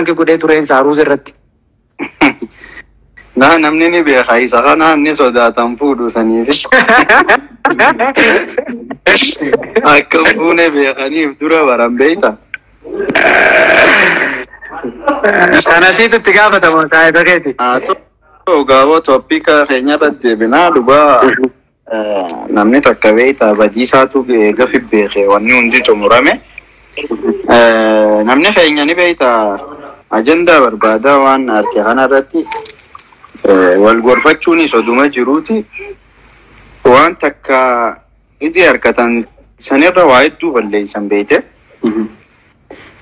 Godhee tureen saaruus irratti. Na namni ni beeka isa kana inni sodaatan fuudhu saniif. Akka hin fuune beekaniif dura baran beekta. Kanasiitu itti gaafatamu saayiba keeti. Haa ta'u gaaboo topic keenya irratti deebinaa dhugaa namni takka beektaa badiisaatu gafi beeke wanni hundi xumurame. Namni keenya ni beektaa ajandaa barbaadaa waan arge kanarratti wal gorfachuunis oduma jiruuti waan takka iji harkatan sanirra waa hedduu balleeysan beeyte.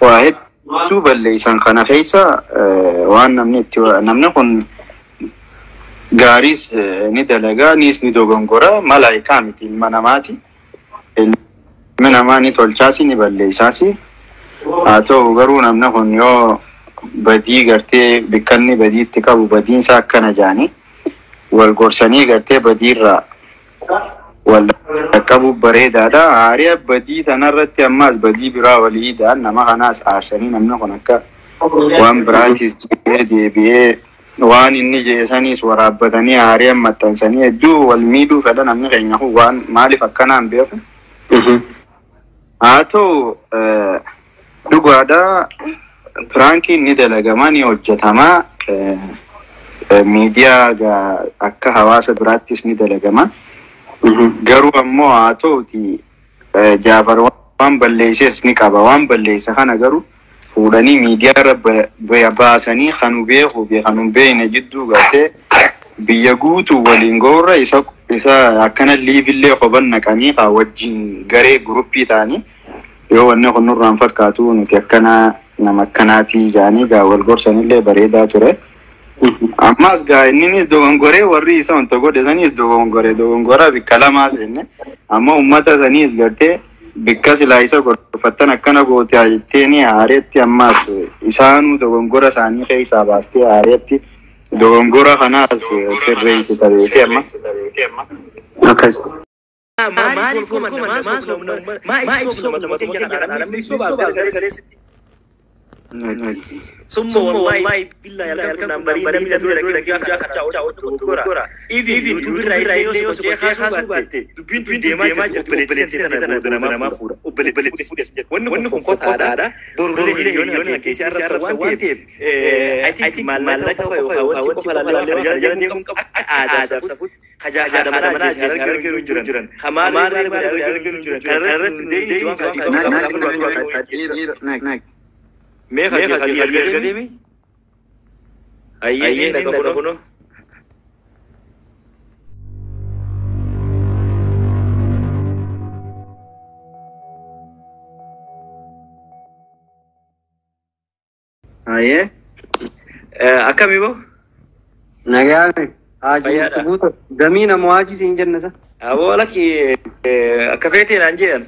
Waa hedduu balleeysan kana keessa waan namni itti namni kun gaariis ni dalagaa niis ni dogongora malaayikaa miti ilma namaati. Ilmi namaa ni tolchaasi ni balleeysaasi. Haa ta'u garuu namni kun yoo badii gartee bikkanni badii itti qabu badiinsa akkana jaanii wal gorsanii gartee badiirraa wal qaqqabu bareedaadha. Haariya badii tanarratti ammaas badii biraa waliidhaan nama kanaas aarsanii namni kun akka waan biraatis jedhee deebi'ee waan inni jedhe saniis waraabbatanii haariyan maxxansanii hedduu wal miidhuu fedha namni keenya kun waan maaliif akkanaan beeku. Haa ta'u dhugaadha prankiin ni dalagamaa ni hojjetamaa miidiyaa akka hawaasa biraattis ni dalagama. Garuu ammoo haa ta'uti Jaafar waan balleesses ni qaba. Waan balleessa kana garuu fuudhanii miidiyaa irra baasanii kanu beekuu fi kanu hin beekne jidduu gartee biyya guutuu waliin ga'uurra isa isa akkana liivillee qoban naqanii haa wajjin garee group ta'anii yoo wanni kun nurraan fakkaatu nuti akkana nama akkanaatii jedhanii gaa wal gorsanillee bareedaa ture. Ammas gaa inninis dogongoree warri isa wanta godhe saniis dogongoree dogongora bikka lamaa seenne amma uummata saniis gartee bikka silaa isa gorfattan akkana goote jetteeni haareetti ammas isaanuu dogongora isaanii keessaa baastee haareetti dogongora kanaas sirreessita beekee amma. Akkas. Maaliif wal komata? Maa ibsu matuma keenya kana namni ibsuu baas gara. Summa wallahi billahi halkan nambarii namni dura dhagee gora. Even YouTube irraa illee yoo sochii kaasuu baatte dubbiin tun deemaa jirti obboleettii tana booda namaa fuudha. Obboleettii fuudhes jedhu. Wanni kun kotaadha. Borullee hiriyoonni keessa arrabsa waan ta'eef I think maallaqa qofa yookaan wanti qofa laallee waan jala deemuu qabu akka aadaa safuutti haadha manaa ajjeesanii arginu jiran. Hamaarree bareedaa arginu jiran. Kana irratti deemni waan kana. Mee khadii arga deemi? Ayyee dhaga kuno. Ayyee. Akkami boo? Nagaan haajii guuta gamii nama haajii siin jenna sa. Aboo lakki akka feeteen aan jedhan.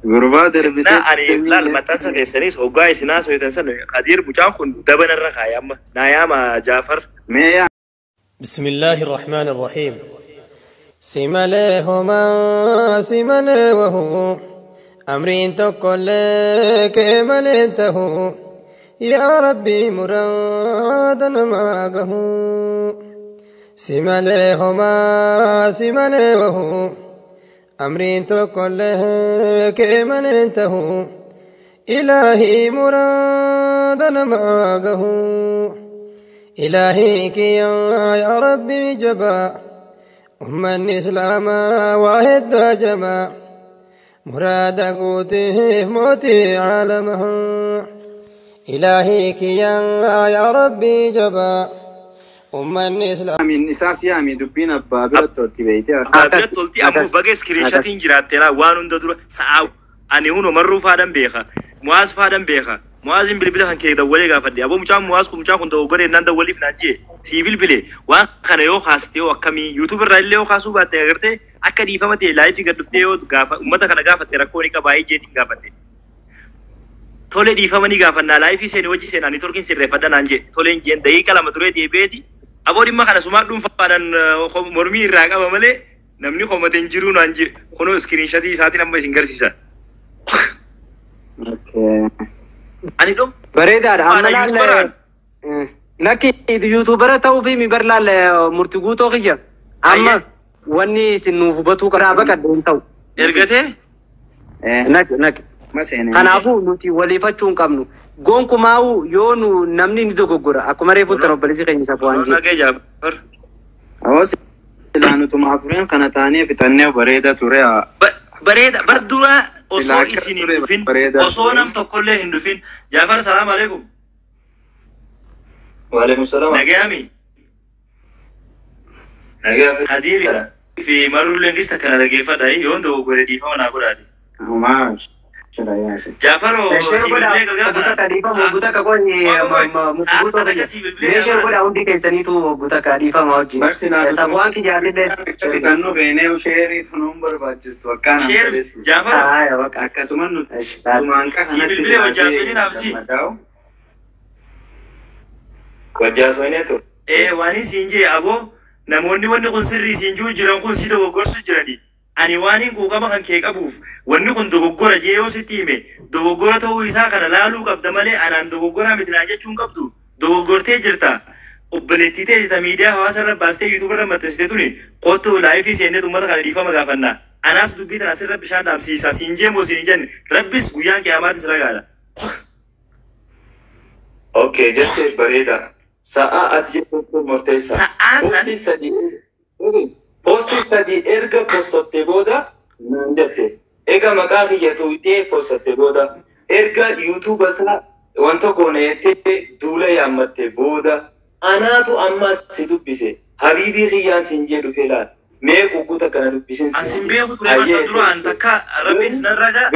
Gurbaa darbitee. Na ani laal maxxansa keessanis hoggaa isinaa soyitan san Khadiir mucaan kun dabanarra kaaya amma naa yaama Jaafar. Mee yaa. بسم الله الرحمن الرحيم سمليهما سمليه أمرين تقول كملته يا ربي مرادا ما قه سمليهما سمليه أمرين تقول كملته إلهي مرادا ما قه إلهي كي يا ربي جبا أم الإسلام واحد جما مراد قوته موتي عالمه إلهي كي يا ربي جبا أم الإسلام Amiin isaas yaami dubbiin abbaa bira tolti beeyte. Abbaa bira tolti ammoo baga screenshotiin jiraatteera waan hunda dura sa'aa ani huno marruu faadhan beeka Mu'aaz faadhan beeka Mu'aazin bilbila kan kee dawwalee gaafadhe aboo mucaan Mu'aaz kun mucaan kun dogoggoree naan dawwaliif naan jee sii bilbile waan kana yoo kaaste yoo akkamii YouTube irraa illee yoo kaasuu baatte agartee akka dhiifama ta'e live gad dhuftee yoo gaafa uummata kana gaafatte rakkoo ni qabaa jeetiin gaafatte. Tole dhiifama ni gaafannaa live seeni hojii seenaa networkiin sirreeffadha naan jee toleen jeen daqiiqa lama turee deebi'eeti aboo dhimma kana sumaa dhuunfaadhaan mormii irraa qaba malee namni komate hin jiru naan jee kunoo screenshotii isaatiin amma isin garsiisa. Okay. Ani dhum. Bareedaadha. Amma Faana laal lakki yuutuubara ta'uu fi mi bar laal murtii guutoo kiyya. Amma wanni isin nuuf hubatuu karaa baqadhe hin ta'u. Ergatee? Naqi naqi. Kanaafuu nuti waliifachuu hin qabnu. Gonkumaa'uu yoo nu namni ni dogoggora. Akkuma reefu tan obboleessi keenya isa bu'aan jiru. Naqee Jaafar. Awas ilaanutuma afureen kana taanee fixannee bareeda ture. Bareeda bar dura osoo isin hin dhufin osoo nam tokkollee hin dhufin Jaafar salaam alaikum. Waalaikum salaam. Nagayaami. Nagayaa. Hadiiri fi marulleen gista kana dhageeffadha yoon dogoggore dhiifama naa godhaati. Homaa. Jaafaro Meeshee godhaa guutaa dhiifama guutaa qoonni guutuu kiyya. Meeshee godhaa hundi keessaniitu guutaa dhiifama wajjin. Safuwaan kiyyaatillee. Fixannoo feenee sheerii tunuun barbaachistu akkaan Jaafaro. Akkasuma nuti tumaanqa kanatti Sibilbilee wajjaasanii naafsi. Wajjaasanii tu. Waan isin jee aboo namoonni wanni kun sirrii isin jiru jiran kun si dogoggorsu jirani. Ani waan hin quuqama kan kee qabuuf wanni kun dogoggora jee yoo sitti hime dogoggora ta'uu isaa kana laaluu qabda malee anaan dogoggora miti naan jechuun qabdu dogoggortee jirta. Obboleettii ta'e jirta miidiyaa hawaasa irra baastee yuutuuba irra maxxansite tuni kottu laayifii seennee uummata kana dhiifama gaafanna. Anaas dubbii tana asirra bishaan dhaamsiisa siin jee moo siin hin jenne rabbis guyyaan qiyamaatis ragaadha. Okay jette bareeda. Sa'a ati jettu murteessa. Sa'aa san. Poostii sadii erga postatte booda naan jette. Egaa maqaa kiyya tuutee postatte booda erga yuutuuba isaa wanta goone jettee duula yaammatte booda anaatu ammas si dubbise. Habiibii kiyyaan siin jee dhufee laal. Mee kukkuta kana dubbisin si. Asin beeku ture masa duraan takka rabbiin nan raga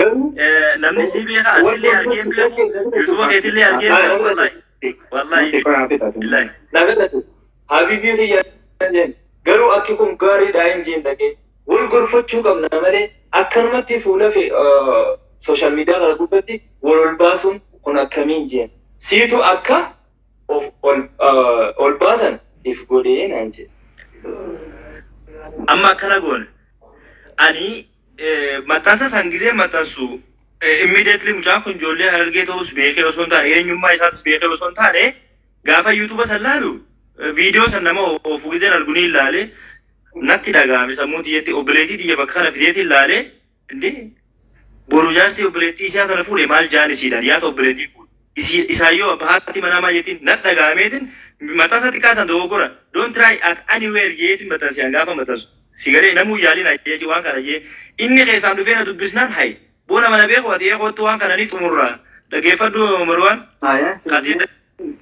namni si beeka asillee argee beeku yuutuuba keetillee argee beeku wallahi. Wallahi. Nagadate. Habiibii kiyyaan jeen. Garuu akki kun gaariidha hin jeen dhaqee wal gorfachuu qabna malee akkanumatti fuula fi sooshaal miidiyaa kana gubbatti wal ol baasuun kun akkamiin jeen. Siitu akka of ol baasan if godhee naan jeen. Amma akkana goone ani maxxansa san gisee maxxansu immediately mucaan kun ijoollee harargee ta'us beekee osoo hin taane eenyummaa isaatis beekee osoo hin taane gaafa yuutuuba san laalu viidiyoo san nama ofu giseen arguni ilaale natti dhaga'ame sammuu xiyyeetti obboleettii xiyya bakka kana fideetti ilaale indee boru jaarsi obboleettii isaa kana fuudhe maal jaan isiidhaan yaata obboleettii fuudhe isaayyoo haati manaa maal jettiin natti dhaga'ameetiin maxxansa xiqqaa san dogoggora don't try at anywhere jeetiin maxxansi gaafa maxxansu si galee namuu yaaliin ajjeechi waan kana jee inni keessaan dhufee na dubbisnaan hayi boona mana beeku ati eegootti waan kana ni xumurra dhaggeeffadhu Marwaan.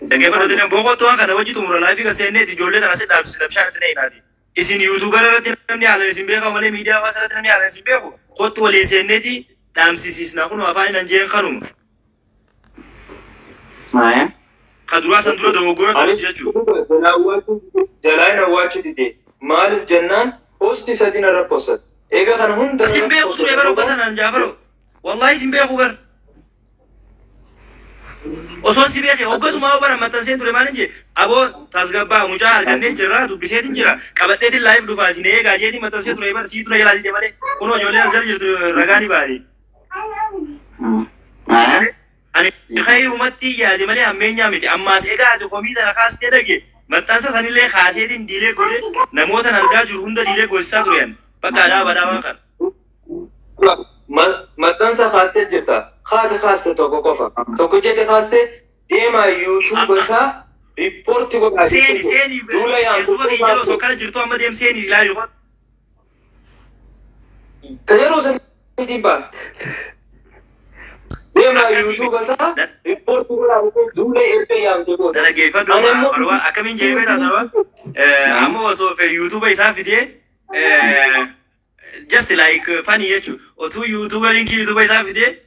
Dhaggeeffadhu dinaan boqottu waan kana hojii xumurra laayifii kan seenneeti ijoollee tana si dhaabsisna bishaan itti na'inaati. Isin yuutuubara irratti namni haalaan isin beekamu malee miidiyaa hawaasa irratti namni haalaan isin beeku kottu waliin seenneeti dhaamsisiisna kun afaan hin jeen kanuma. Ka duraa san dura dogoggora ta'us jechuudha. Jalaan awwaachuu dide maaliif jennaan poostii sadii narra poostat. Egaa kana hunda. Isin beeku ture bara obbo Jaafaro. Wallahi isin beeku bara. Osoo si beekee hoggasuma bara maxxanseen ture maal hin jee aboo tasgabbaa mucaa argannee jirra dubbiseetiin jira qabadheetiin laayif dhufaa isin eegaa jeetiin maxxansee ture bara sii ture jalaa dide malee kunoo ijoolleen as jala jirtu ragaa ni ba'anii. Ani kayrumatti yaade malee ammeenyaa miti ammaas egaa ati komii tana kaastee dhage maxxansa sanillee kaaseetiin diilee godhe namoota argaa jiru hunda diilee goosisaa ture yan bakka dhaabadhaa waan kana. Maxxansa kaastee jirta. Haati kaaste tokko qofa. Tokko jette kaaste deemaa yuutuuba isaa riippoorti godhaa. Seeni seeni feesbuuka kiyya yeroo osoo kana jirtu amma deem seeni ilaali. Yeroo sanii dhiibbaan. Deemaa yuutuuba isaa riippoorti godhaa duula erga yaamte booda. Dhaggeeffadhu akkamiin jedhee beektaa sababa amma osoo yuutuuba isaa fidee just like funny jechuudha. Otuu yuutuuba linkii yuutuuba isaa fidee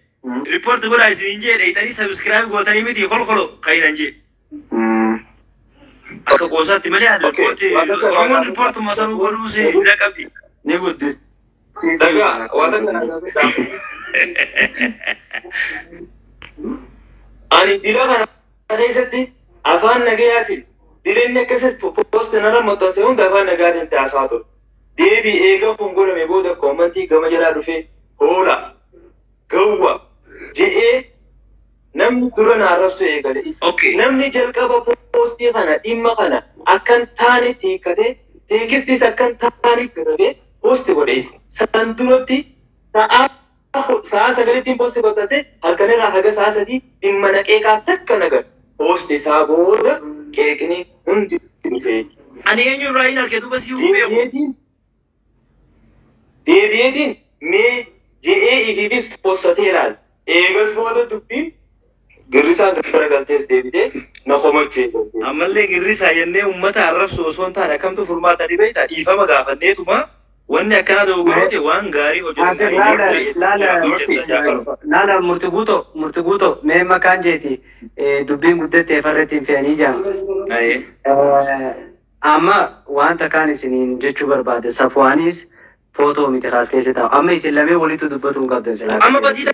report godhaa isiniin jee dheeyxanii subscribe gootanii miti kolkolo kayinan jee. Akka qoosaatti malee ati ripoorti Oromoon ripoortuma sanuu godhuu si hidha qabdi. Ni guddis. Dhagaa waan kana Ani dila kana keessatti afaan nagayaatiin dileenni akkasitti poosti narra maxxanse hunda afaan nagayaatiin taasisaa ture. Deebii eega kun godhame booda koomantii gama jalaa dhufee hoola gawwa je'ee Namni dura na arrabsu eegale isa. Namni jalqaba poostii kana dhimma kana akkan taanetti hiikkatee teekistis akkan taanetti katabee poosti godhe isa. San duratti sa'a 9tti poosti godhatase halkanirraa haga sa'a 3 dhimma na qeeqaa takka nagar. Poosti isaa booda qeeqni hundi dhufee. Ani eenyu irraa hin arge duuba si beeku. Deebi'eetiin mee je'ee ifiifis postatee ilaala. Eegas booda dubbiin girrisaan garagaltees deebitee na komachuu eegalte. Ammallee girrisaa jennee uummata arrabsu osoo hin taane akkamtu furmaata dhibee dhiifama gaafanneetuma wanni akkana dogoggoroote waan gaarii hojjetu. Laala murti guuto mee makaan jeeti dubbiin guddattee farreetti hin fe'anii jaan. Amma wanta kaan isiniin jechuu barbaade Safwaanis footoo miti kaas keessa taa'u. Amma isin lamee walitti dubbatu hin qabdan silaa. Amma badii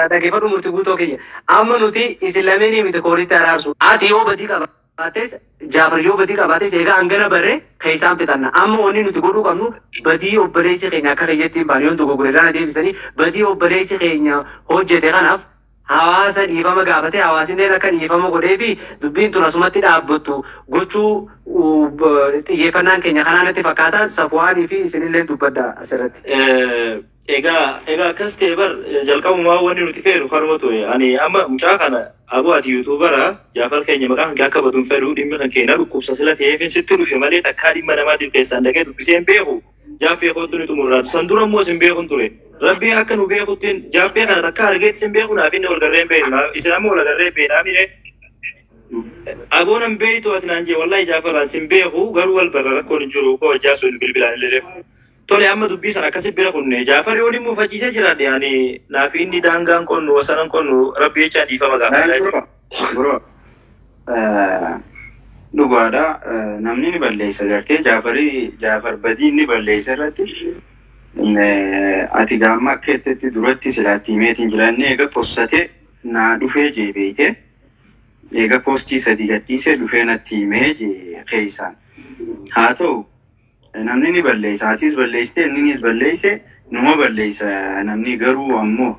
dhaggeeffadhu murti guutoo kiyya. Amma nuti isin lameenii miti kooritti araarsu. Ati yoo badii qabaates Jaafar yoo badii qabaates egaa hangana barree keessaan fixanna. Amma wanni nuti godhuu qabnu badii obboleessi keenya akka kiyyatti hin baane yoo dogoggore irraa deebisanii badii obboleessi keenya hojjete kanaaf hawaasa dhiifama gaafate hawaasni akka dhiifama godhee fi dubbiin tun asumatti dhaabbattu gochuu xiyyeeffannaan keenya kanaan natti fakkaata. Safwaanii fi isinillee dubbadda asirratti. Egaa akkas ta'e bar jalqabumaa wanni nuti feenu kanuma ture. Ani amma mucaa kana aboo ati yuutuubara Jaafar keenya maqaan kan akka badu hin fedhu dhimmi kan keenya dhukkubsa sila ta'eef sitti dhufe malee takkaa dhimma namaatiif keessaan dhaqee dubbisee hin beeku. Jaaffee kootu ni xumurraatu. San dura immoo isin beeku ture. Rabbii akka nu beekuttiin jaaffee kana takka argeetti isin beeku naaf inni ol garreen beeknu. Isin amma ol garreen beeknaa mire. Aboon hin beektu ati naan jee wallahi Jaafaraan sin beeku garuu wal barra rakkoon hin jiru koo hojjaa sun bilbilaan illee reefu. Tole amma dubbii sana akkasi bira kunne Jaafar yoo dhimma uffachiisee jiraadhe ani naaf inni daangaan qonnu wasanan qonnu rabbi jechaa dhiifama gaafa. Bro, dhugaadha namni ni balleessa gartee Jaafar badii ni balleessa irratti ati gaamma akka jettetti duratti silaatti himeetiin jiraanne eega postatee naa dhufee jee beeyte eega postii 3 gadhiisee dhufee natti himee jee keessaan haa ta'u namni ni balleessa atis balleessite inninis balleesse numa balleessa namni garuu ammoo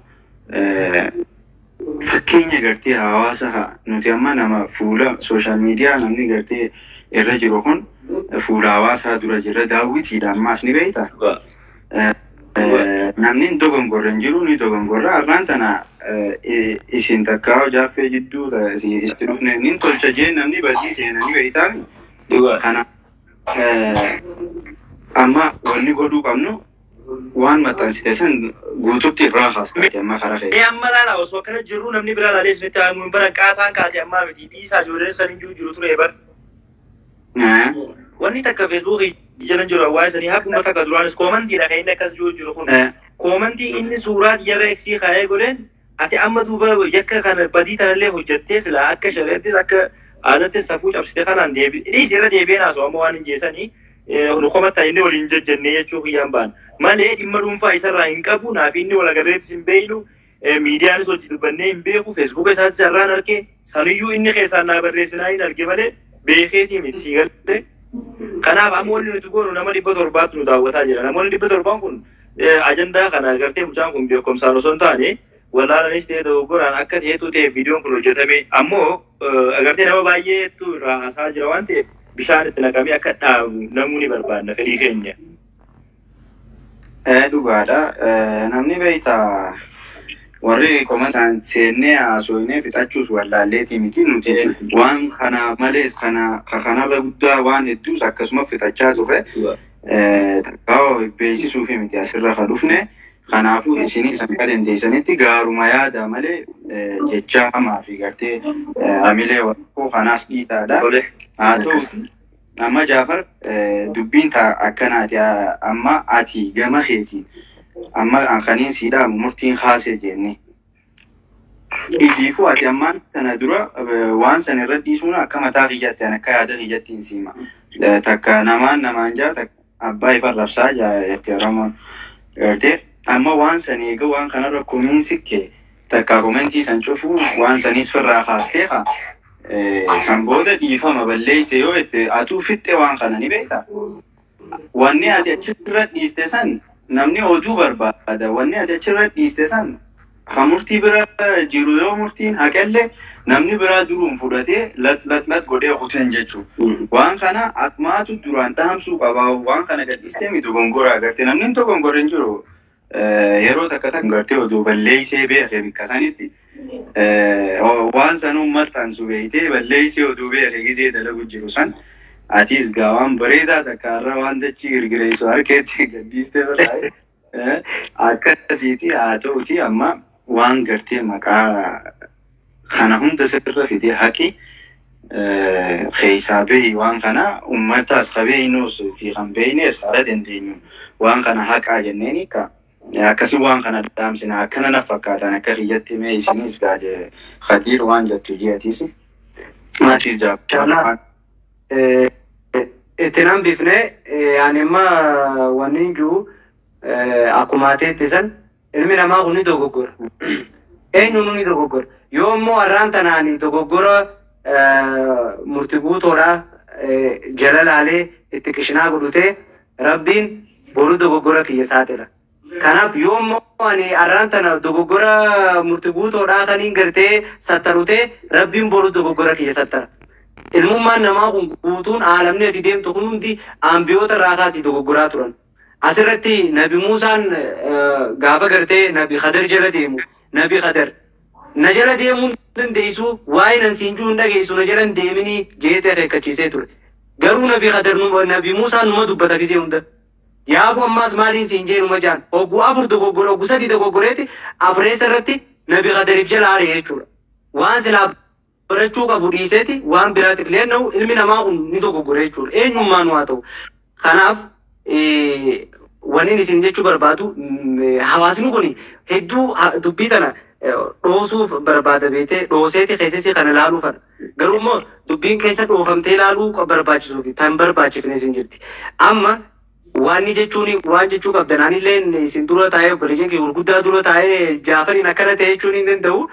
fakkeenya gartee hawaasa nuti amma nama fuula sooshaal miidiyaa namni gartee irra jiru kun fuula hawaasaa dura jira daawwitiidha ammaas ni beekta. Namni hin dogongorre hin jiru ni dogongorra har'aan tana isin takkaa jaaffee jidduu itti dhufne ni tolcha jee namni badii seena ni beektaami. Kana amma wanni godhuu qabnu waan maxxansite san guututti irraa haasaate amma karaa kee. Amma laala osoo akkana jirru namni biraa laalee isinitti himu bara qaataan kaase ammaa miti dhiisaa ijoolleen san hin jiru ture bar. Wanni takka feesbuukii jala jiru hawaasa sanii hakkuma takka duraanis koomantiidha kan inni akkas jiru kun. Koomantii inni suuraa jara eksii kaa'ee godheen ati amma duuba yakka kana badii tanallee hojjettee silaa akka shareettis akka aadattis safuu cabsite kanaan deebi dhiis irra deebi'een haasoo amma waan hin jeessanii nu komatta inni waliin jajjannee jechuu kiyyaan ba'an. Malee dhimma dhuunfaa isarraa hin qabu naaf inni wal agarreettis hin beeknu miidiyaanis hojii dubbannee hin beeku feesbuuka isaattis irraan arge saniyyuu inni keessaan naa barreessinaa hin arge malee beekeetii miti sii galte. Kanaaf amma wanni nuti goonu nama 700 nu daawwataa jira. Namoonni 700 kun ajandaa kana agartee mucaan kun beekumsaan osoo hin taane walaalanis ta'e dogoggoraan akka ta'etu ta'e viidiyoon kun hojjetame ammoo agartee nama baay'eetu irraa haasaa jira waan ta'eef bishaan itti naqamee akka dhaabu namuu ni barbaadna fedhii keenya. Dhugaadha. Namni beektaa warri koma isaan seennee haasofnee fixachuus wallaalleetii miti nuti waan kana malees kanarra guddaa waan hedduus akkasuma fixachaa turre takkaa beeksisuufi miti asirra kan dhufne kanaafuu isinis akka dandeessanitti gaaruma yaada malee jecha hamaa fi gartee hamilee warqoo kanaas dhiitaadha. Haa ta'u amma Jaafar dubbiin akkanaati amma ati gama keetiin amma kaniin siidhaa murtiin kaasee jenne. Ifiifuu ati ammaan tana dura waan san irra dhiisuun akka mataa kiyyaatti akka yaada kiyyatti hin siima. Takka namaan namaan jaa abbaa ifa rabsaa jaa Oromoon. Gartee amma waan san eega waan kanarra komiin sikkee takka komentii san cufuu waan sanis firraa kaastee haa. Kan booda dhiifama balleesse yoo jette atuu fixxe waan kana ni beektaa. Wanni ati achirra dhiiste san namni oduu barbaada. Wanni ati achirra dhiiste san Ha murtii bira jiru yoo murtiin haqellee namni biraa duruun fudhatee lat lat lat godhee kuteen jechuudha. Waan kana atumaatu duraan dhaamsuu qabaa waan kana gadhiistee miti dogongora agartee namni hin dogongore hin jiru. Yeroo takka takka gartee oduu balleessee beeke bikka sanitti waan sanuu maxxansu beektee balleessee oduu beeke gizee dalagu jiru san atis gaa waan bareedaa takka irra waan dachii girgireessu harkeetti gadhiistee barraa'e akkasiiti haa ta'uti amma waan gartee maqaa kana hunda sirra fidee haqi keessaa bahi waan kana uummataas qabeenyus fi kan beeynes haala dandeenyu waan kana haqaa jenneeni ka akkasii waan kana dhaamsina akkana na fakkaatan akka kiyyatti mee isinis gaaje khatiir waan jettu ji'atiis atis jaabbaa. Itti nan bifne ani amma wanni hin jiru akkuma ateetti san ilmi namaa kun ni dogoggora. Eenyuun ni dogoggora. Yoo immoo har'aan tanaan dogoggora murtii guutuudha jala laalee itti qishinaa godhutee rabbiin boru dogoggora kiyya saaxila. Kanaaf yoo immoo ani har'aan tana dogoggora murtii guutuudha kaniin gartee sattarutee rabbiin boru dogoggora kiyya sattara. Ilmummaan namaa kun guutuun aalamni ati deemtu kun hundi ambiyoota irraa kaasii dogoggoraa turan. Asirratti Nabi Muusaan gaafa gartee Nabi Khadar jala deemu Nabi Khadar na jala deemuu dandeessu waa'ee nan siin jiru hin dhageessu na jala hin deeminii jeetee akeekkachiisee ture. Garuu Nabi Khadar Nabi Muusaan numa dubbata gisee hunda. Yaabu ammaas maaliin siin jee numa jaan hogguu afur dogoggore hogguu sadii dogoggoreeti afreessa irratti Nabi Khadariif jala aaree jechuudha. Waan silaa barachuu qabu dhiiseeti waan biraatiif leenna'u ilmi namaa kun ni dogoggore jechuudha. Eenyummaan waa ta'u. Kanaaf wanni isin jechuu barbaadu hawaasni kun hedduu dubbii tana dhoosuuf barbaada beetee dhooseeti keessi kana ilaaluu fadha. Garuu immoo dubbiin keessa dhoofamtee ilaaluu barbaachisuu fi tan barbaachifne isin jirti. Amma waan jechuun waan jechuu qabdan anillee isin dura taa'ee obboleeyyan kee gurguddaa dura taa'ee Jaafariin akkana ta'e jechuun hin danda'u.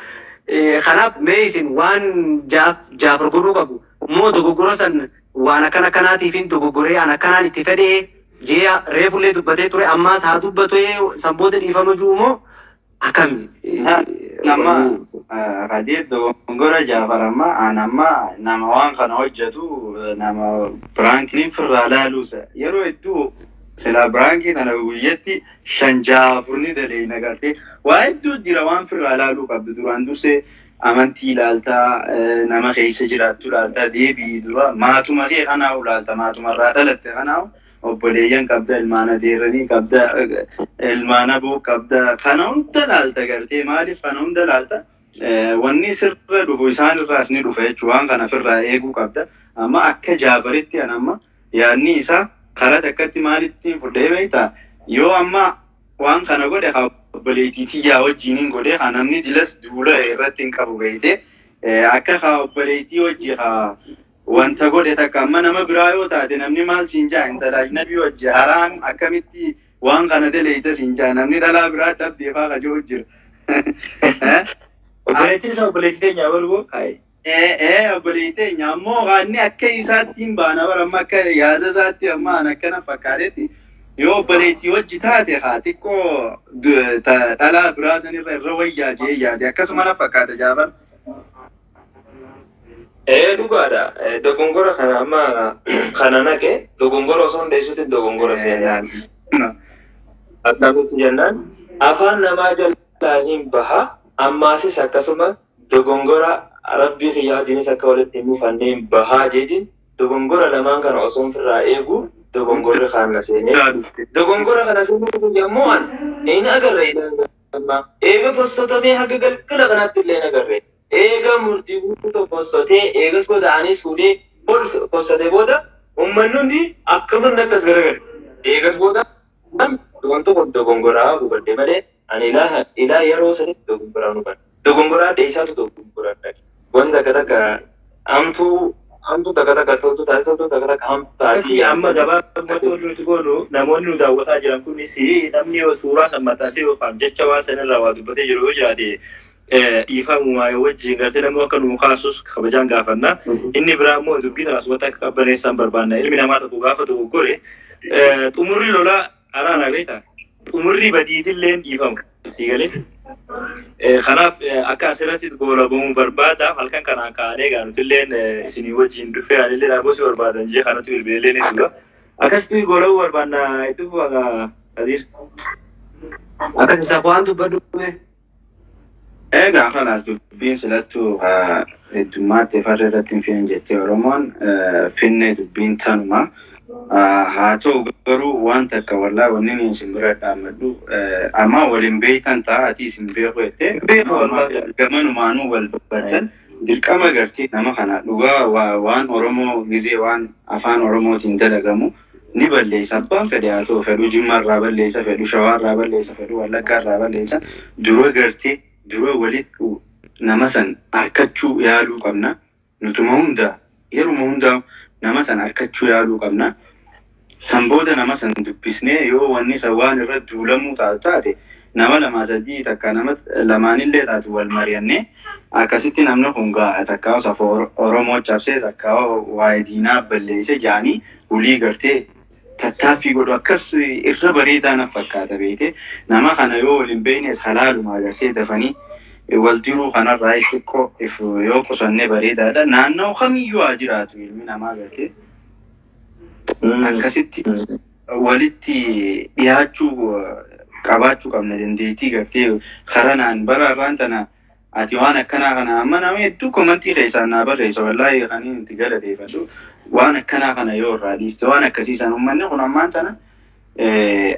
Kanaaf mee isin waan Jaafar godhuu qabu immoo dogoggora san waan akkana akkanaatiif dogoggoree an akkanaan itti fedhee jee reefullee dubbatee ture ammaas haa dubbatee sanboota dhiifama jiru moo akkami? Nama Khadiir dogoggora Jaafar amma an amma nama waan kana hojjetu nama biraankiin firraa laaluusa yeroo hedduu silaa biraankii tana guyyatti shan jaafurni daleena gartee waa hedduu jira waan firraa laaluu qabdu duraan dursee amantii ilaaltaa nama keessa jiraattu ilaaltaa deebii dura maatuma kee kanaa ilaalta maatumarraa dhalatte kanaa obboleeyyan qabda ilmaana deeranii qabda ilmaana boo qabda kana hunda laalta gartee maaliif kana hunda laalta wanni sirra dhufu isaan irraas ni dhufa jechuudha waan kana ofirraa eeguu qabda amma akka Jaafaritti an amma yaadni isaa karaa takkatti maalittiin fudhee beektaa yoo amma waan kana godhe haa obboleettii tiyyaa wajjiniin godhe haa namni dilas duula irratti hin qabu beekte akka haa obboleettii wajji haa wanta godhe takka amma nama biraa yoo taate namni maal siin jaa intala ajnabii wajji haraam akkamitti waan kana daleeyta siin jaa namni dhalaa biraa dhabdee faa kajoo jira. Obboleettiin isaa obboleettii teenya walboo ayi. Obboleettii teenya ammoo qaanni akka isaatti hin baana bara amma akka yaada isaatti amma an akkana fakkaatetti yoo obboleettii wajji taate haa xiqqoo dhalaa biraa sanirra irra wayyaa jee yaade akkasuma na fakkaata Jaafar. Dhugaadha. Dogongora kana amma kana naqe dogongora osoo hin deessuutti dogongora seenaa. Akkamitti jennaan afaan namaa jalaa hin baha ammaasis akkasuma dogongora rabbii kiyyaa wajjinis akka walitti hin mufanneen bahaa jeetiin dogongora lamaan kana osoo ofirraa eegu dogongorri kana seenee. Dogongora kana seenuu kun yommuu an hin agarre eega bossotamee haga galgala kanatti illee hin agarre. Eega murtii guutuu bossotee eegas booda anis fuudhee bossotee booda uummanni hundi akkaman akkas garagale. Eegas booda wanti kun dogongoraa hubadhe malee ani ilaa yeroo sanitti dogongoraa hubadhe. Dogongoraa dheessaatu dogongoraa dhaqe. Wanti takka takka hamtuu hamtuu takka takka toltuu taate toltuu takka takka hamtuu taate. Amma gabaabumatti wanti nuti goonu namoonni nu daawwataa jiran kunis namni yoo suuraa san maxxansee yookaan jecha waan sanirraa waa dubbatee jiru yoo jiraate dhiifamumaa wajjin gartee namni akka nu kaasus kabajaan gaafanna. Inni biraa immoo dubbii tana asumatti akka qabbaneessaan barbaanna. Ilmi namaa tokko gaafa dogoggore xumurri lolaa araana beektaa? Xumurri badiitillee dhiifama. Sii galee? Kanaaf akka asirratti goolabamuu barbaada halkan kanaan kaanee egaa nuti illeen isinii wajjin dhufee anillee dhaabosii barbaadan jee kanatti bilbilee ni dura. Akkasitti goolabuu barbaanna itti fufa Kadir. Akkas Safwaan dubbadhu. Egaa kanaas dubbiin silattuu heddummaatti farra irratti hin fe'in jettee Oromoon finne dubbiin tanuma. Haa ta'u garuu waan takka wallaa wanni ani isin bira dhaammadhu amma waliin beektan ta'a ati isin beeku jettee gamanumaanuu wal bartan dirqama gartee nama kana dhugaa waan Oromoo gizee waan afaan Oromootiin dalagamu ni balleessa. Abbaan fedhe haa ta'u fedhu Jimmaarraa balleessa, fedhu Shawaarraa balleessa, fedhu Wallaggaarraa balleessa. Dura gartee dura walitti nama san harkachuu yaaluu qabna. Nutuma hundaa yeruma hundaa nama san harkachuu yaaluu qabna. San booda nama san dubbisnee yoo wanni san waan irra duulamuu taatu taate nama lama sadii takka nama lamaanillee taatu wal mari'annee akkasitti namni kun ga'a takka safuu Oromoo cabsee takka waa'ee diinaa balleesse jaanii ulii gartee tattaaffii godhu akkas irra bareedaa na fakkaata beekte. Nama kana yoo waliin beeknes halaalumaa gartee dafanii wal diruu kanarraa xiqqoo if yoo qusannee bareedaadha. Naannoo kamiyyuu haa jiraatu ilmi namaa gartee akkasitti walitti dhiyaachuu qabaachuu qabna dandeettii gartee karanaan bara irraan tana ati waan akkanaa kana amma nama hedduu komantii keessaan naa barreessa wallaahi kan inni itti galateeffadhu waan akkanaa kana yoo irraa dhiiste waan akkasiisan uummanni kun ammaan tana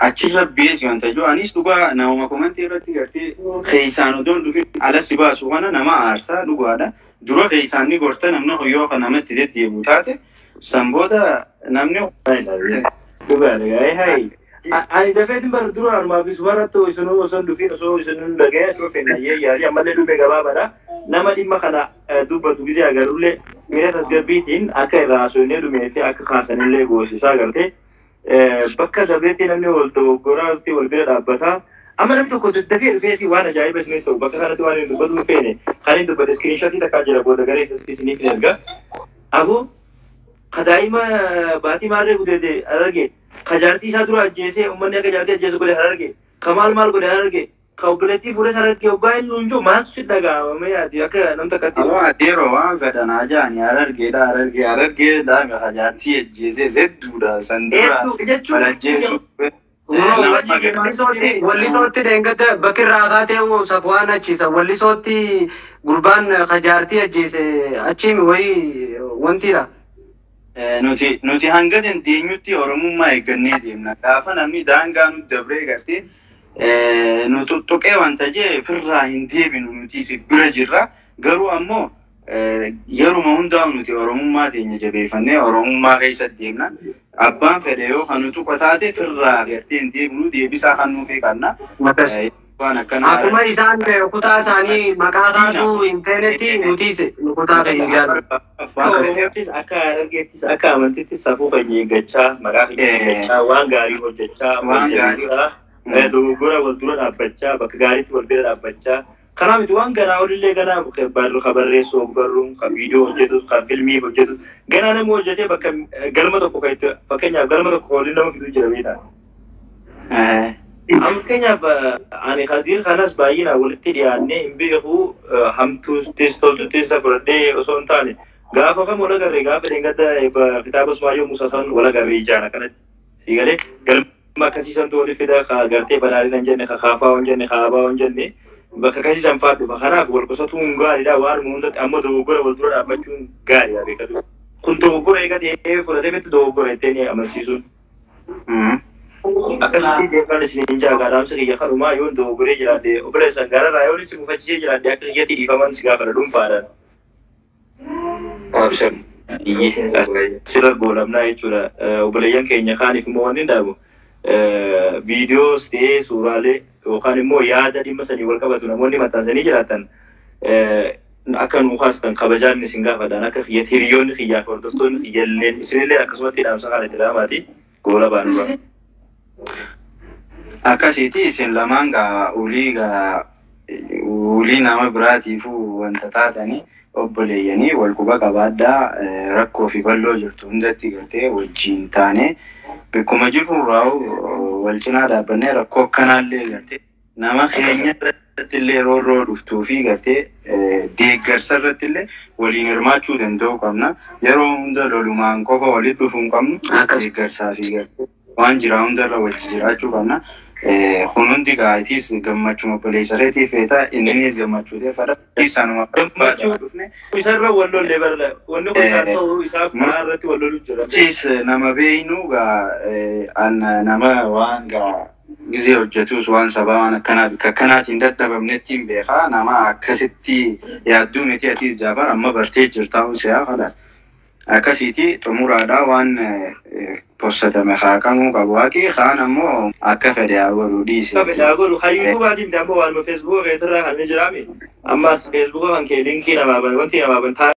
achirra beesi wanta jiru anis dhugaa namuma komantii irratti gartee keessaan odoon dhufin alas baasu kana nama aarsaa dhugaadha. Dura keessaan ni gorta namni kun yoo namatti deddeebi'u taate san booda namni Dhugaadha. Ani dafeetiin bara dura anumaaf isumarratti isinuu osoo hin dhufin osoo isin hin dhaga'in cuufin ayyee yaadii ammallee dhume gabaabaadha. Nama dhimma kana dubbatu gisee agarullee miira tasgabbiitiin akka irraa haasofnee dhumee fi akka kaasanillee goosisaa gartee bakka dabreetti namni wal dogoggoraatti wal bira dhaabbata. Amma namni tokko daddafee dhufeeti waan ajaa'iba isinii ta'u bakka kanatti waan hin dubbatu hin feene kan hin dubbate iskiriinshatii takkaa jira booda garee isiniif hin erga. Aboo kadaa'ima baatii maarree gudeede arge kajaartii isaa dura ajjeesee uummanni akka jaartii ajjeesu godhe hararge ka maal maal godhe hararge ka obboleettii fuudhes hararge hoggaa inni nuun jiru maaltu si dhaga'amame ati akka nam takkatti. Awwa adeeroo waan fedhan haa ja'anii harargeedha harargee harargeedha kajaartii ajjeesee hedduudha san dura Hedduu walajjeessu. Wallisootti dheengadda bakki irraa kaatee Safwaan achiisa. Wallisootti gurbaan kajaartii ajjeese achiimi wayii wantidha. Nuti hanga dandeenyutti Oromummaa eeggannee deemna. Gaafa namni daangaa nutti dabree gartee nu tuttuqee wanta jee firraa hin deebinu nuti isif bira jirra. Garuu ammoo yeruma hundaa nuti Oromummaa teenya jabeeffannee Oromummaa keessa deemna. Abbaan fedhe yoo kan nu tuqa taate firraa gartee hin deebinu deebisaa kan nuufii qabna. Waan akkanaa. Akkuma isaan kutaa isaanii maqaa kaasuu hin teenetti nutis kutaa keenya jaallu. Akka Oromootis akka Harargeettis akka amantiittis safuu keenya eeggachaa maqaa keenya eeggachaa waan gaarii hojjechaa wal jabeessaa dogoggora wal dura dhaabbachaa bakka gaariitti wal bira dhaabbachaa. Kanaaf miti waan ganaa olillee ganaa ka barreessu ogbarruun ka viidiyoo hojjetu ka filmii hojjetu ganaa namni hojjetee bakka galma tokko kan itti fakkeenyaaf galma tokko waliin nama fiduu jira beektaa. Fakkeenyaaf ani Khadiir kanas baay'inaan walitti dhiyaannee hin beeku hamtuus toltuttis fudhadhee osoo hin taane gaafa kam wal agarree gaafa dheengadda kitaaba Usmaayyoo Muusaa san wal agarree ijaan akkanatti si galee galma akkasiisantu walitti fida ka gartee badhaadhina hin jenne ka kaafaa hin jenne ka abaa hin jenne bakka akkasiisan fa'aa dhufa. Kanaaf wal qusatuun gaariidha waan hundatti ammoo dogoggora wal dura dhaabbachuun gaariidha beekatu. Kun dogoggora eega ta'ee fudhatee bitti dogoggora ittiin amansiisuun. Akkasitti deemaan isiniin jaagaa dhaamsa kiyya kanumaa yoo dogoggoree jiraadhe obboleessan gararraa yoo si gufachiisee jiraadhe akka kiyyatti dhiifaman si gaafadha dhuunfaadhaan. Sirra goolabnaa jechuudha. Obboleeyyan keenya kaaniif immoo wanni hin dhaabu. Viidiyoos ta'ee suuraalee yookaan immoo yaada dhimma sanii wal qabatu namoonni maxxansanii jiraatan akka nuu kaastan kabajaan isin gaafadhaan akka kiyyatti hiriyoonni kiyyaa fi hordoftoonni kiyyallee isinillee akkasumatti dhaamsa kana itti dhaamaati goola baanurra. Akkasiiti isin lamaan gaa ulii gaa ulii nama biraatiifuu wanta taatanii obboleeyyanii wal quba qabaadhaa rakkoo fi bal'oo jirtu hundatti gartee wajjin taane bakkuma jirru irraa wal cinaa dhaabbannee rakkoo akkanaallee gartee nama keenya irratti illee roorroo dhuftuu fi gartee deeggarsa irratti illee waliin hirmaachuu danda'uu qabna. Yeroo hunda lolumaan qofa walitti dhufuu hin qabnu. Deeggarsaa fi gartee waan jiraa hundarra wajji jiraachuu qabna. Kun hundi gaatiis gammachuma obboleessa keetii feeta inninis gammachuu ta'e fedha. Sanuma Gammachuu dhufne. Isarra wal lollee barla. Wanni kun isaan ta'uu isaaf karaa irratti wal lolu jira. Achiis nama beeynu gaa nama waan gaa gizee hojjetus waan sabaa waan akkanaa bakka akkanaatiin dadhabamnetti hin beekaa nama akkasitti yaadduu miti atiis Jaafar amma bartee jirtaa siyaa kalas. Akkasiiti xumuraadha waan possatame haaqamuu qabu waaqii kaan ammoo akka fedhe haa godhu dhiise. Akka fedhe haa godhu kan yuutuubaatiin ammoo waanuma feesbuuka keetirraa kan inni jiraame ammas feesbuuka kan kee linkii namaa ban wanti namaa ban.